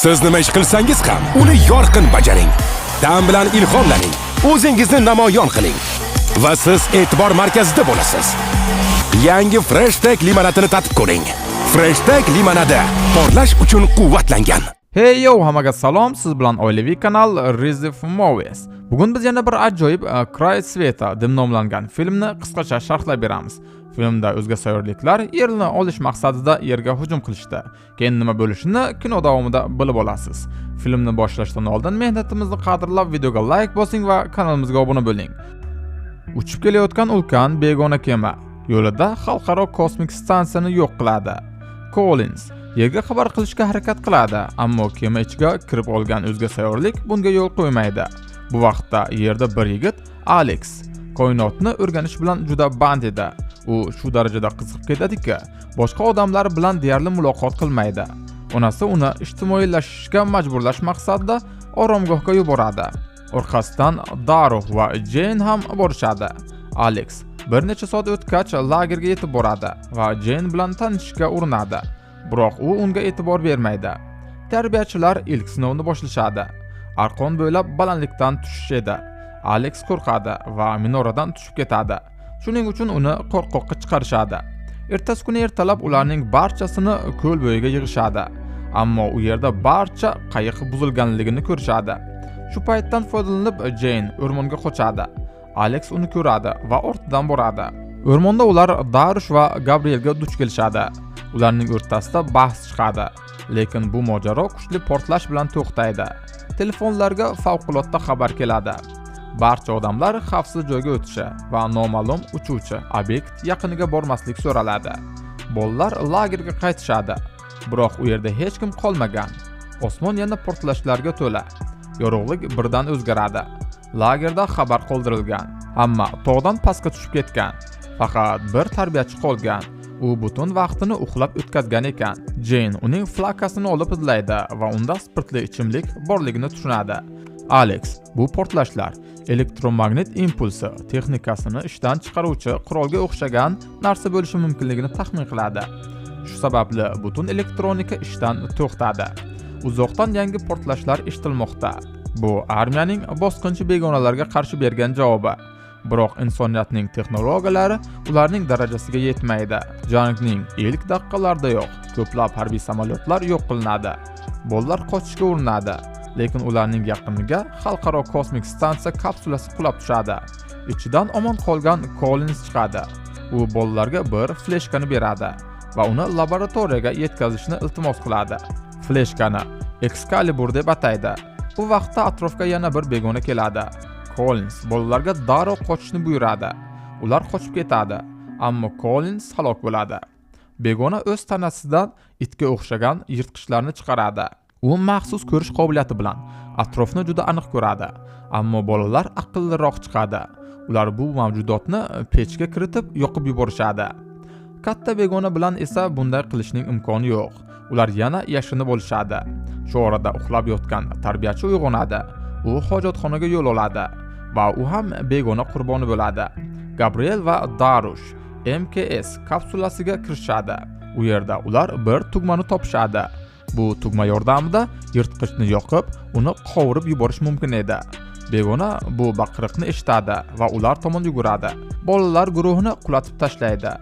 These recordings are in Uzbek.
Siz nima ish qilsangiz ham, uni yorqin bajaring. Dam bilan ilhomlaning. O'zingizni namoyon qiling. Va siz e'tibor markazida bo'lasiz. Yangi Fresh Tech limonadini tatib ko'ring. Fresh Tech limonadi porlash uchun quvvatlangan. Hey yo, hammaga salom. Siz bilan oilaviy kanal Rizif Movies. Bugun biz yana bir ajoyib Край света deb nomlangan filmni qisqacha sharhlab beramiz. Filmda o'zga sayyoraliklar Yerni olish maqsadida Yerga hujum qilishdi. Keyin nima bo'lishini kino davomida bilib olasiz. Filmni boshlashdan oldin mehnatimizni qadrlab, videoga like bosing va kanalimizga obuna bo'ling. Uchib kelayotgan ulkan begona kema yo'lida xalqaro kosmik stansiyani yo'q qiladi. Collins Yerga xabar qilishga harakat qiladi, ammo kema ichiga kirib olgan o'zga sayyoralik bunga yo'l qo'ymaydi. Bu vaqtda Yerda bir yigit, Alex, koinotni o'rganish bilan juda band edi. U shu darajada qiziqib ketadiki, boshqa odamlar bilan deyarli muloqot qilmaydi. Onasi uni ijtimoiylashishga majburlash maqsadida oromgohga yuboradi. Orqasidan Daru va Jeyn ham borishadi. Alex bir necha soat o'tgach lagerga yetib boradi va Jeyn bilan tanishishga urinadi. Biroq u unga e'tibor bermaydi. Tarbiyachilar ilk sinovni boshlashadi. Arqon bo'ylab balandlikdan tushish edi. Alex qo'rqadi va minoradan tushib ketadi. Shuning uchun uni qo'rqoqqa chiqarishadi. Ertasi kuni ertalab ularning barchasini ko'l bo'yiga yig'ishadi. Ammo u yerda barcha qayiq buzilganligini ko'rishadi. Shu paytdan foydalanib, Jeyn o'rmonga qochadi. Alex uni ko'radi va ortidan boradi. O'rmonda ular Darush va Gabrielga duch kelishadi. Ularning o'rtasida bahs chiqadi. Lekin bu mojaro kuchli portlash bilan to'xtaydi. Telefonlarga favqulodda xabar keladi. Barcha odamlar xavfsiz joyga o'tishi va noma'lum uchuvchi obyekt yaqiniga bormaslik so'raladi. Bolalar lagerga qaytishadi. Biroq u yerda hech kim qolmagan. Osmon yana portlashlarga to'la. Yorug'lik birdan o'zgaradi. Lagerda xabar qoldirilgan. Hamma tog'dan pastga tushib ketgan. Faqat bir tarbiyachi qolgan. U butun vaqtini uxlab o'tkazgan ekan. Jeyn uning flakasini olib hidlaydi va unda spirtli ichimlik borligini tushunadi. Alex bu portlashlar elektromagnit impulsi texnikasini ishdan chiqaruvchi qurolga o'xshagan narsa bo'lishi mumkinligini taxmin qiladi. Shu sababli butun elektronika ishdan to'xtadi. Uzoqdan yangi portlashlar eshitilmoqda. Bu armiyaning bosqinchi begonalarga qarshi bergan javobi. Biroq insoniyatning texnologiyalari ularning darajasiga yetmaydi. Jangning ilk daqiqalaridayoq ko'plab harbiy samolyotlar yo'q qilinadi. Bolalar qochishga urinadi, lekin ularning yaqiniga xalqaro kosmik stansiya kapsulasi qulab tushadi. Ichidan omon qolgan Collins chiqadi. U bolalarga bir fleshkani beradi va uni laboratoriyaga yetkazishni iltimos qiladi. Fleshkani Excalibur deb ataydi. Bu vaqtda atrofga yana bir begona keladi. Collins bolalarga darrov qochishni buyuradi. Ular qochib ketadi, ammo Collins halok bo'ladi. Begona o'z tanasidan itga o'xshagan yirtqichlarni chiqaradi. U maxsus ko'rish qobiliyati bilan atrofni juda aniq ko'radi, ammo bolalar aqlliroq chiqadi. Ular bu mavjudotni pechga kiritib yoqib yuborishadi. Katta begona bilan esa bunday qilishning imkoni yo'q. Ular yana yashirinib olishadi. Shu orada uxlab yotgan tarbiyachi uyg'onadi. U hojatxonaga yo'l oladi va u ham begona qurboni bo'ladi. Gabriel va Darush MKS kapsulasiga kirishadi. U yerda ular bir tugmani topishadi. Bu tugma yordamida yirtqichni yoqib, uni qovurib yuborish mumkin edi. Begona bu baqiriqni eshitadi va ular tomon yuguradi. Bolalar guruhini qulatib tashlaydi.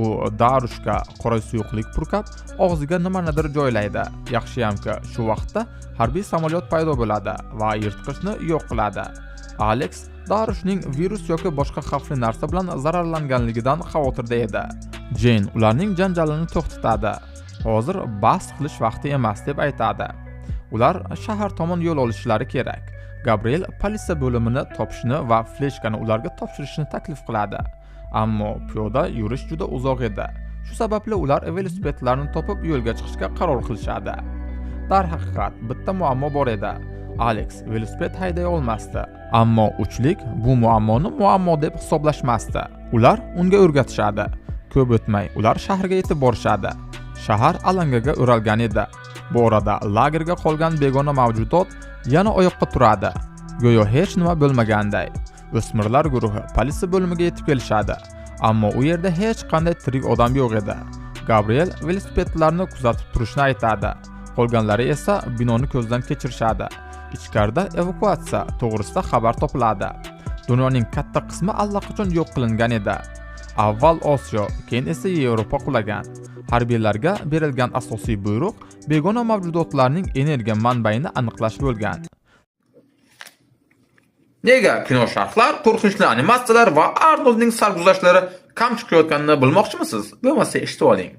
U Darushga qora suyuqlik purkab, og'ziga nimanidir joylaydi. Yaxshiyamki, shu vaqtda harbiy samolyot paydo bo'ladi va yirtqichni yo'q qiladi. Alex Darushning virus yoki boshqa xavfli narsa bilan zararlanganligidan xavotirda edi. Jeyn ularning janjalini to'xtatadi. Hozir bahs qilish vaqti emas, deb aytadi. Ular shahar tomon yo'l olishlari kerak. Gabriel politsiya bo'limini topishni va fleshkani ularga topshirishni taklif qiladi. Ammo piyoda yurish juda uzoq edi. Shu sababli ular velosipedlarni topib, yo'lga chiqishga qaror qilishadi. Darhaqiqat, bitta muammo bor edi. Alex velosiped hayday olmasdi. Ammo uchlik bu muammoni muammo deb hisoblashmasdi. Ular unga o'rgatishadi. Ko'p o'tmay ular shaharga yetib borishadi. Shahar alangaga o'ralgan edi. Bu orada lagerga qolgan begona mavjudot yana oyoqqa turadi. Go'yo hech nima bo'lmaganday. O'smirlar guruhi politsiya bo'limiga yetib kelishadi. Ammo u yerda hech qanday tirik odam yo'q edi. Gabriel velosipedlarni kuzatib turishni aytadi. Qolganlari esa binoni ko'zdan kechirishadi. Ichkarida evakuatsiya to'g'risida xabar topiladi. Dunyoning katta qismi allaqachon yo'q qilingan edi. Avval Osiyo, keyin esa Yevropa qulagan. Harbiylarga berilgan asosiy buyruq begona mavjudotlarning energiya manbaini aniqlash bo'lgan. Nega kino sharhlar, qo'rqinchli animatsiyalar va Arnoldning sarguzashtlari kam chiqayotganini bilmoqchimisiz? Bo'lmasa eshitib oling.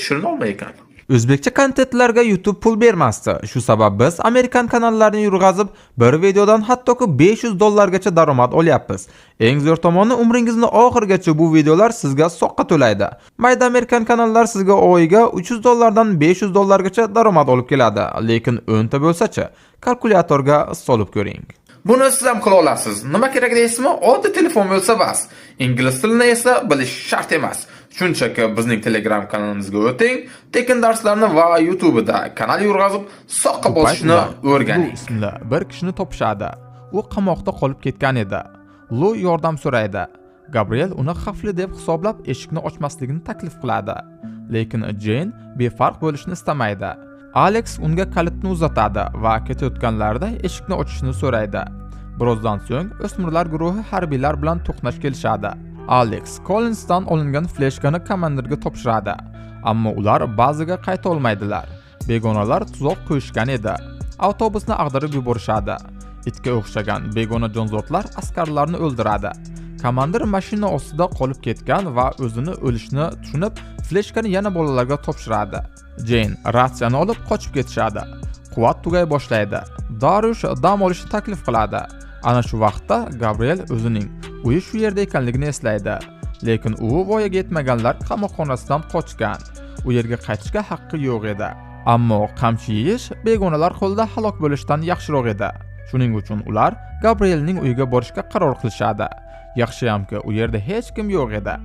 Shirin olma ekan. O'zbekcha kontentlarga YouTube pul bermasdi. Shu sabab biz amerikan kanallarini yurg'azib, bir videodan hattoki 500 dollargacha daromad olyapmiz. Eng zo'r tomoni, umringizni oxirigacha bu videolar sizga soqqa to'laydi. Mayda amerikan kanallar sizga oyiga 300 dollardan 500 dollargacha daromad olib keladi. Lekin 10 ta bo'lsa-chi, kalkulyatorga solib ko'ring. Buni siz ham qila olasiz. Nima kerak deysizmi? Oddiy telefon bo'lsa bas. Ingliz tilini esa bilish shart emas. Shunchaki bizning Telegram kanalimizga o'ting, tekin darslarni va YouTube'da kanal yurg'azib, soqqa bosishni o'rganing. Lu ismli bir kishini topishadi. U qamoqda qolib ketgan edi. Lu yordam so'raydi. Gabriel uni xavfli deb hisoblab, eshikni ochmasligini taklif qiladi. Lekin Jane befarq bo'lishni istamaydi. Alex unga kalitni uzatadi va ketayotganlarida eshikni ochishni so'raydi. Birozdan so'ng o'smirlar guruhi harbiylar bilan to'qnash kelishadi. Alex Collinsdan olingan fleshkani komandirga topshiradi. Ammo ular bazaga qayta olmaydilar. Begonalar tuzoq qo'yishgan edi. Avtobusni ag'darib yuborishadi. Itga o'xshagan begona jonzotlar askarlarni o'ldiradi. Komandir mashina ostida qolib ketgan va o'zini o'lishini tushunib, fleshkani yana bolalarga topshiradi. Jane ratsiyani olib qochib ketishadi. Quvvat tugay boshlaydi. Dariush dam olishni taklif qiladi. Ana shu vaqtda Gabriel o'zining uyi shu yerda ekanligini eslaydi. Lekin u voyaga yetmaganlar qamoqxonasidan qochgan. U yerga qaytishga haqqi yo'q edi. Ammo qamchi yeyish begonalar qo'lida halok bo'lishdan yaxshiroq edi. Shuning uchun ular Gabrielning uyiga borishga qaror qilishadi. Yaxshiyamki, u yerda hech kim yo'q edi.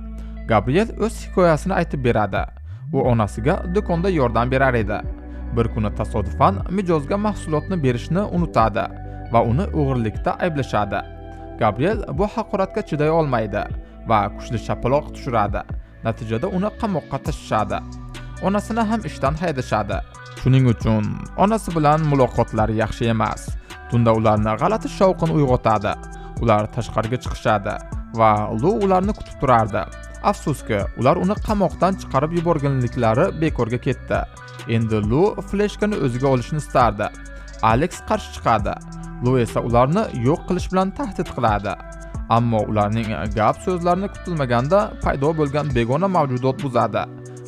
Gabriel o'z hikoyasini aytib beradi. U onasiga do'konda yordam berar edi. Bir kuni tasodifan mijozga mahsulotni berishni unutadi va uni o'g'irlikda ayblashadi. Gabriel bu haqoratga chiday olmaydi va kuchli shapaloq tushiradi. Natijada uni qamoqqa tashlashadi. Onasini ham ishdan haydashadi. Shuning uchun onasi bilan muloqotlari yaxshi emas. Tunda ularni g'alati shovqin uyg'otadi. Ular tashqariga chiqishadi va Lu ularni kutib turardi. Afsuski, ular uni qamoqdan chiqarib yuborganliklari bekorga ketdi. Endi Lu fleshkani o'ziga olishni istardi. Alex qarshi chiqadi. Lu esa ularni yo'q qilish bilan tahdid qiladi. Ammo ularning gap so'zlarini kutilmaganda paydo bo'lgan begona mavjudot buzadi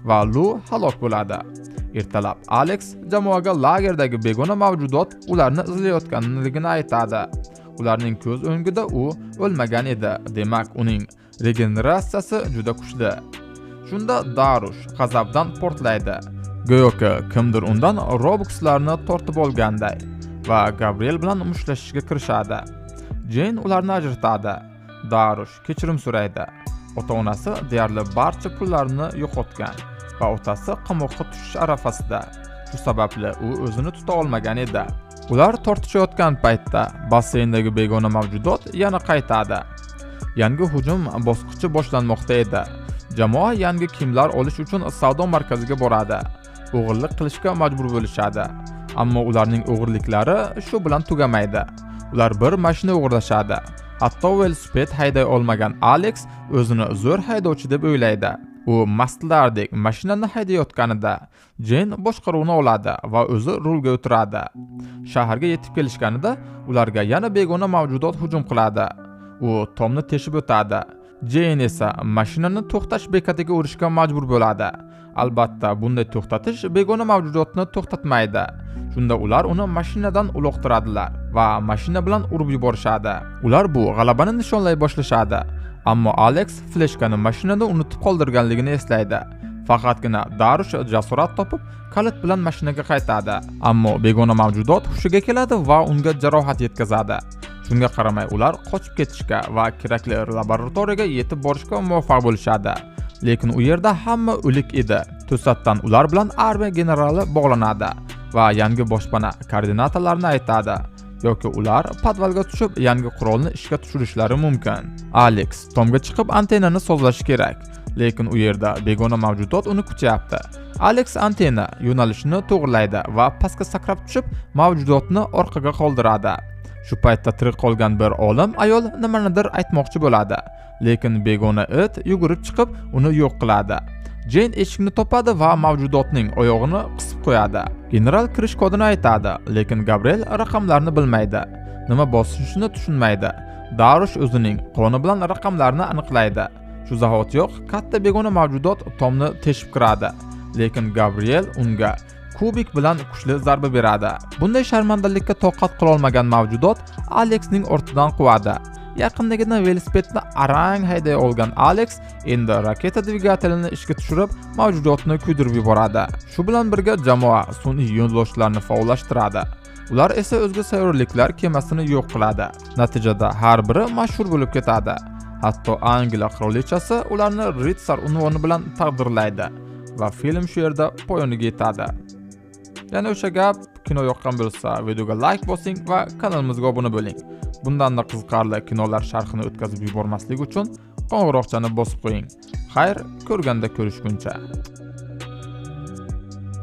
va Lu halok bo'ladi. Ertalab Alex jamoaga lagerdagi begona mavjudot ularni izlayotganligini aytadi. Ularning ko'z o'ngida u o'lmagan edi. Demak, uning regeneratsiyasi juda kuchli. Shunda Darush g'azabdan portlaydi. Go'yoki kimdir undan Robuxlarni tortib olganday va Gabriel bilan mushtlashishga kirishadi. Jane ularni ajratadi. Darush kechirim so'raydi. Ota-onasi deyarli barcha pullarini yo'qotgan va otasi qamoqqa tushish arafasida. Shu sababli u o'zini tuta olmagan edi. Ular tortishayotgan paytda basseyndagi begona mavjudot yana qaytadi. Yangi hujum bosqichi boshlanmoqda edi. Jamoa yangi kiyimlar olish uchun savdo markaziga boradi. O'g'irlik qilishga majbur bo'lishadi. Ammo ularning o'g'irliklari shu bilan tugamaydi. Ular bir mashina o'g'irlashadi. Hatto velosiped hayday olmagan Alex o'zini zo'r haydovchi deb o'ylaydi. U mastlardek mashinani haydayotganida Jane boshqaruvni oladi va o'zi rulga o'tiradi. Shaharga yetib kelishganida ularga yana begona mavjudot hujum qiladi. U Tomni teshib o'tadi. Jane esa mashinani to'xtash bekatiga urishga majbur bo'ladi. Albatta, bunday to'xtatish begona mavjudotni to'xtatmaydi. Shunda ular uni mashinadan uloqtiradilar va mashina bilan urib yuborishadi. Ular bu g'alabani nishonlay boshlashadi. Ammo Alex fleshkani mashinada unutib qoldirganligini eslaydi. Faqatgina Darush jasorat topib, kalit bilan mashinaga qaytadi. Ammo begona mavjudot hushiga keladi va unga jarohat yetkazadi. Shunga qaramay ular qochib ketishga va kerakli laboratoriyaga yetib borishga muvaffaq bo'lishadi. Lekin u yerda hamma o'lik edi. To'satdan ular bilan armiya generali bog'lanadi va yangi boshpana koordinatalarini aytadi. Yoki ular podvalga tushib yangi qurolni ishga tushirishlari mumkin. Alex tomga chiqib antennani sozlashi kerak. Lekin u yerda begona mavjudot uni kutyapti. Alex antenna yo'nalishini to'g'rilaydi va pastga sakrab tushib, mavjudotni orqaga qoldiradi. Shu paytda tirik qolgan bir olim ayol nimanidir aytmoqchi bo'ladi, lekin begona it yugurib chiqib uni yo'q qiladi. Jane eshikni topadi va mavjudotning oyog'ini qisib qo'yadi. General kirish kodini aytadi, lekin Gabriel raqamlarni bilmaydi. Nima bosishini tushunmaydi. Darush o'zining qoni bilan raqamlarni aniqlaydi. Shu zahotiyoq katta begona mavjudot tomni teshib kiradi, lekin Gabriel unga kubik bilan kuchli zarba beradi. Bunday sharmandalikka toqat qila olmagan mavjudot Alexning ortidan quvadi. Yaqindagina velosipedni arang hayday olgan Alex endi raketa dvigatelini ishga tushirib, mavjudotni kuydirib yuboradi. Shu bilan birga jamoa sun'iy yo'ldoshlarni faollashtiradi. Ular esa o'zga sayyoraliklar kemasini yo'q qiladi. Natijada har biri mashhur bo'lib ketadi. Hatto Angliya qirolichasi ularni ritsar unvoni bilan taqdirlaydi va film shu yerda poyoniga yetadi. Yana o'sha gap, kino yoqqan bo'lsa, videoga like bosing va kanalimizga obuna bo'ling. Bundan-da qiziqarli kinolar sharhini o'tkazib yubormaslik uchun qo'ng'iroqchani bosib qo'ying. Xayr, ko'rganda ko'rishguncha.